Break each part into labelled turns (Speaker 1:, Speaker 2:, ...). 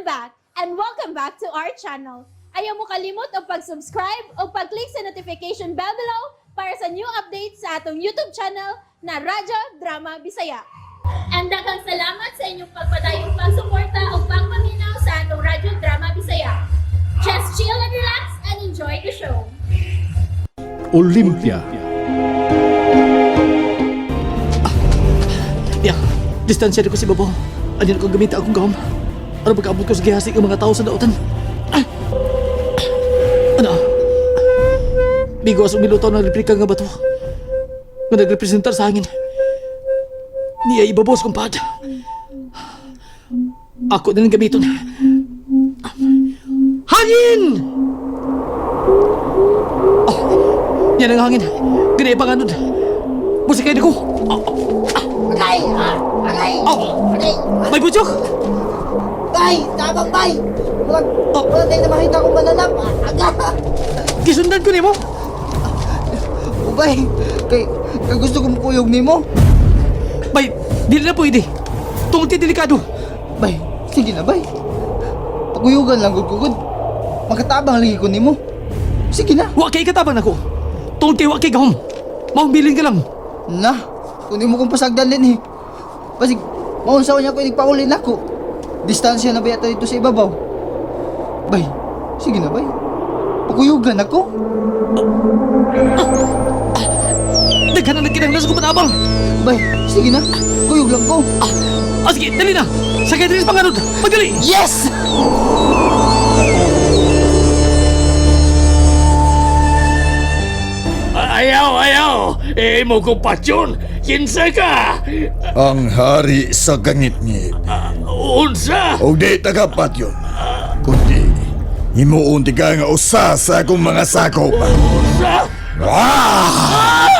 Speaker 1: I'm back and welcome back to our channel. Ayaw mo kalimot og pag-subscribe o pag-click sa notification bell below para sa new updates sa atong YouTube channel na Radyo Drama Bisaya. And daghang salamat sa inyong pagpadayong pagsuporta o pagpaminaw sa atong Radyo Drama Bisaya. Just chill and relax and enjoy the show.
Speaker 2: Olympia.
Speaker 3: Ya, distansya ko si Babo. Ano ko gamit akong gahom? Ano pagkaabot ko sa gihasik ang mga tao sa dautan? Ah! Ano? Bigo as umiluto ng replika nga bato. Nga nagrepresentar sa hangin. Niya ibabos kong pad. Ako na lang gamiton. Hangin! Oh, yan ang hangin. Ganay panganod. Busikay na ko. Oh,
Speaker 4: Agay! Ah! Agay!
Speaker 3: Oh!
Speaker 4: Agay!
Speaker 3: May butyok!
Speaker 4: Bay! Tabang bay! Murag,
Speaker 3: Oh.
Speaker 4: wala tayong na makita kong mananap. Aga!
Speaker 3: Gisundan ko nimo.
Speaker 4: O bay, kay gusto kong kuyog nimo.
Speaker 3: Bay, dili na pwede. Tungod kay delikado.
Speaker 4: Bay, sige na bay. Pakuyugan lang gud ko gud. Makatabang lagi ko nimo. Sige na.
Speaker 3: Wa kay katabang nako. Tungod kay wa kay gahom. Maong bilin ka lang.
Speaker 4: Na, kunin mo kong pasagdan din eh. Basig, maunsaw niya ko inigpauli nako. Distansya na ba yata dito sa ibabaw? Bay, sige na bay. Pakuyugan ako.
Speaker 3: Daghan na nagkinahanglan sa kumatabang.
Speaker 4: Bay, sige na. Kuyog lang ko.
Speaker 3: Ah, sige, dali na. Sakay diri sa panganod. Magdali.
Speaker 4: Yes!
Speaker 5: Ayaw, ayaw! Eh, mo ko patyon! Kinsa ka!
Speaker 6: Ang hari sa gangitngit.
Speaker 5: Unsa!
Speaker 6: O di tagapat yun. Kundi, himuon ti ka nga usa sa akong mga sakop.
Speaker 5: Unsa!
Speaker 6: Ah!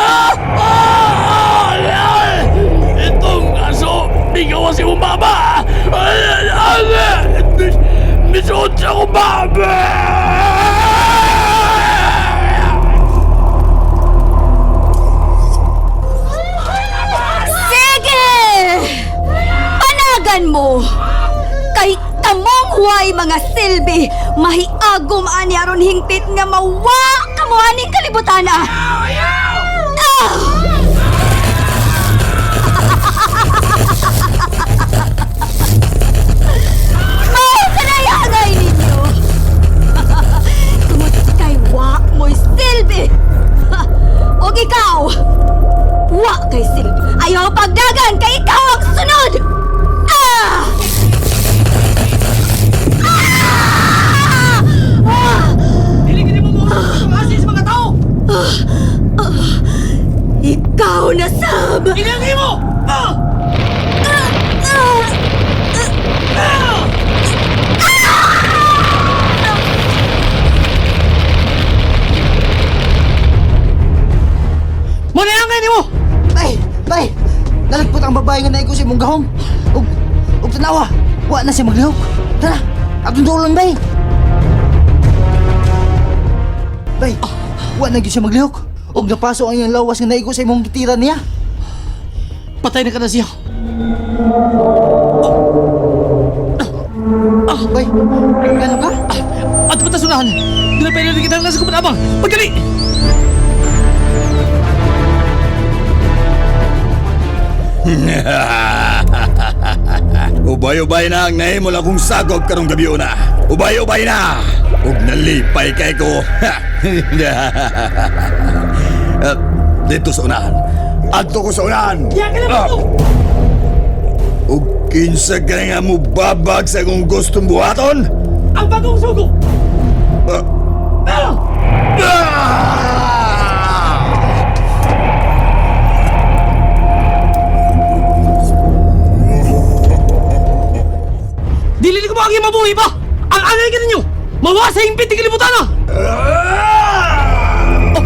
Speaker 5: Ah! Ay! Itong aso, bigawa si mong baba! Ay! Ay! Misuot sa akong baba!
Speaker 7: Sige! Panagan mo! Kay tamong huway mga silbi, mahiagom ani aron hingpit nga mawa kamo aning kalibutan ah! Ah! Mao kanayangay ninyo! Tungod kay wa mo'y silbi! Og ikaw, wa kay silbi. Ayaw pagdagan kay ikaw ang sunod! Ah! Ah! Ah!
Speaker 3: Dili gid mo mo ang sa mga tao.
Speaker 7: Ikaw na, Sab!
Speaker 3: Inangi mo. Ah!
Speaker 7: Ah!
Speaker 3: Ah! Mo na ang nimo.
Speaker 4: Bay! Bay! Nalagpot ang babae nga naigo sa imong gahom. Ug tanawa, wa na siya maglihok. Tara, atong duolon bay. Bay, wa na gyud siya maglihok. Ug napaso ang iyang lawas nga naigo sa imong gitira niya.
Speaker 3: Patay na ka na siya.
Speaker 4: Bay, gano ka?
Speaker 3: At patasunahan. Ginapay na kita sa kumatabang. Magdali.
Speaker 6: Ubay-ubay na ang nahimol akong sakop karong gabi na. Ubay-ubay na! Ug nalipay kay ko. Ah, dito sa unahan. Adto ko sa unahan. Ah. Ug kinsa ka nga mo babag sa akong gustong buhaton?
Speaker 3: Ang bagong sugo.
Speaker 6: Ah.
Speaker 3: Ah!
Speaker 6: Ah!
Speaker 3: Dili ni ko maagi mabuhi pa. Ang angay ka ninyo. Mawa sa hingpit ni kalibutan ah. Oh,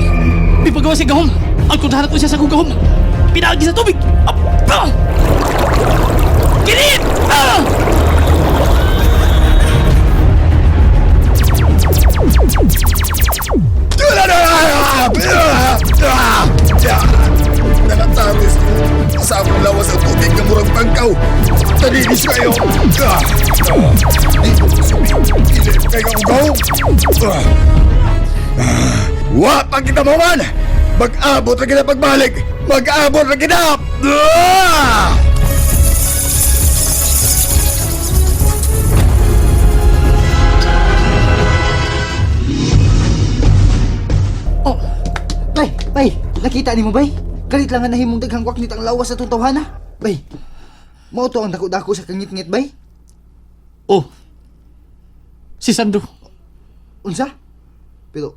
Speaker 3: may pagawa si gahom. Ang kundahan ko siya sa akong gahom. Pinaagi sa tubig. Ah! Ah! Kinit! Ah!
Speaker 6: Nakatamis sa akong lawas ang tubig nga murag tangkaw. Dali, Linis kayo! Ah! Ah! Di ko masubi. Dili pa kayo ang gahom! Ah! Ah! Wa pa kita mo man! Mag-abot na kita pagbalik! Mag-abot na kita! Ah!
Speaker 3: Oh,
Speaker 4: Bay, bay, nakita nimo bay? Kalit lang nga nahimong daghang waknit ang lawas sa atong tawhana. Bay, mao to ang dako-dako sa kangitngit bay.
Speaker 3: Oh. Si Sandro.
Speaker 4: Unsa? Pero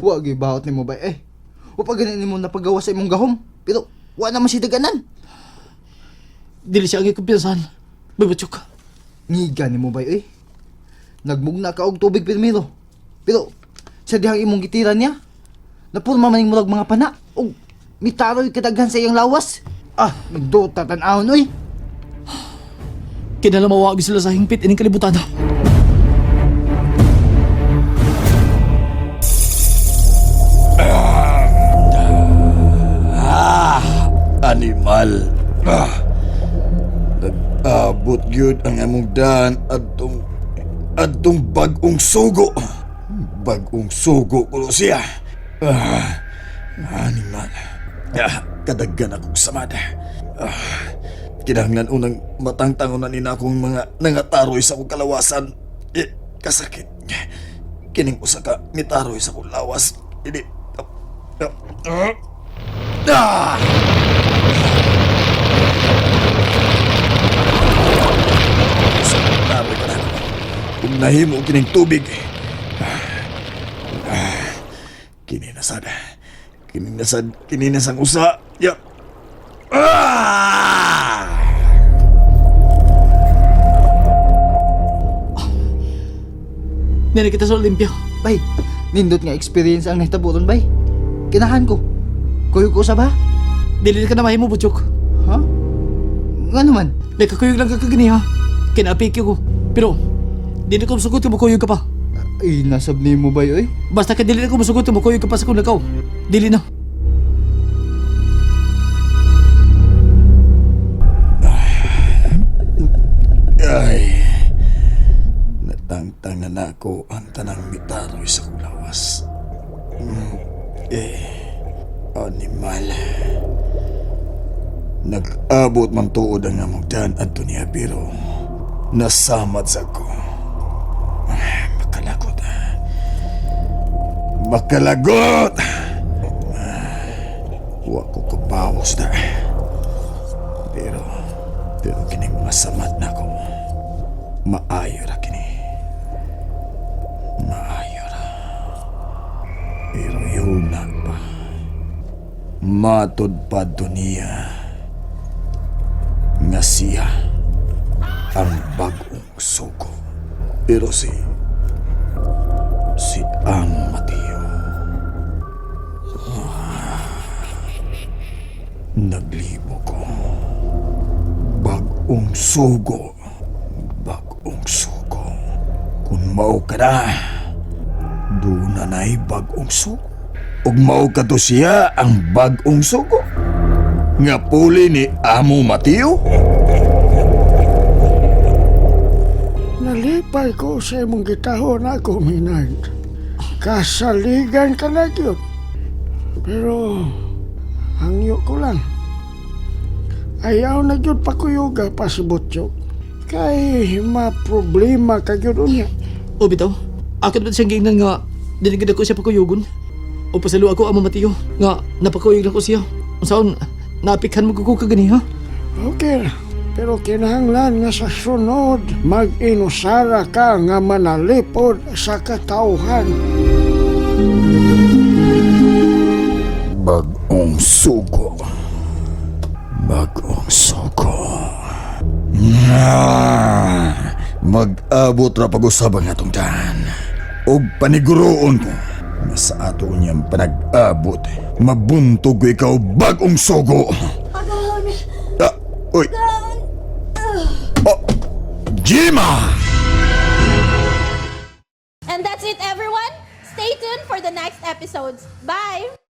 Speaker 4: wa gyud baot nimo bay eh. Wa pa gani nimo napagawa sa imong gahom. Pero wa naman si daganan.
Speaker 3: Dili siya ang ikumpiyansahan. Bay Butchok.
Speaker 4: Ngiga nimo bay eh. Nagmugna ka og tubig pirmiro. Pero sa dihang imong gitira niya, napurma man ning murag mga pana og mitaroy kadaghan sa iyang lawas. Ah, nagdota tan-awon oy.
Speaker 3: Kinala mawagi sila sa hingpit ining kalibutan.
Speaker 6: Animal. Ah. Nag-abot gyud ang among daan adtong adtong bag-ong sugo. Bag-ong sugo kuno siya. Ah, animal. Ah, kadaggan akong samad. Ah, kinahanglan unang matangtangon na nina akong mga nangataroy sa akong kalawasan. Eh, kasakit. Kining usa ka mitaroy sa akong lawas. Ini. Ah, ah, ah! Taroy ka na. Kung nahimo kining tubig. Ah, kini nasad. Kini nasad. Kini nasang usa. Ya. Ah!
Speaker 3: Nila kita sa Olympia.
Speaker 4: Bay, nindot nga experience ang nahitabo ron bay. Kinahan ko. Kuyog ko sa ba?
Speaker 3: Dili ka na mahimo, Butchok.
Speaker 4: Ha? Nga naman?
Speaker 3: Nagkakuyog lang ka kaganiha. Kinapiki ko. Pero, dili ko musugot kung mukuyog ka pa.
Speaker 4: Ay, nasab nimo bay oy.
Speaker 3: Basta ka dili na ko musugot kung mukuyog ka pa sa kong lakaw. Dili na.
Speaker 6: Ay. Natangtang na nako ang tanang mitaroy sa kong lawas. Eh, animal. Nag-abot man tuod ang among daan adto niya pero nasamad sa ko. Ah, makalagot. Makalagot! Ah, wa ko kabawas na. Pero, pero kining mga samad na ko. Maayo ra kini. Maayo ra. Pero yun na pa. Matod pa niya. Nga siya ang bagong sugo. Pero si... Si Amo Mateo. Ah, naglibo ko. Bagong sugo. Bagong sugo. Kung mao ka na, doon na na'y bagong sugo. Ug mao ka to siya ang bagong sugo. Nga puli ni Amo Mateo?
Speaker 2: Nalipay ko sa imong gitahon ako, Minard. Kasaligan ka na gyud. Pero, hangyo ko lang. Ayaw na gyud pakuyuga pa si Butchok. Kay ma-problema ka gyud unya.
Speaker 3: O bitaw, akit ba siyang giingnan nga dili gid ako siya pakuyugon? O pasalo ako ang mamatiyo nga napakuyog lang ko siya. Unsaon naapikhan mo ko kaganiha?
Speaker 2: Okay, pero kinahanglan nga sa sunod, mag-inusara ka nga manalipod sa katauhan.
Speaker 6: Bagong sugo. Bagong sugo. Mag-abot ra pag-usab ang atong daan. Og paniguroon ko nga sa ato niyang panag-abot, mabuntog ko ikaw bagong sugo.
Speaker 7: Pagahon!
Speaker 6: Ah, uy. Oh, Jima!
Speaker 1: And that's it, everyone. Stay tuned for the next episodes. Bye!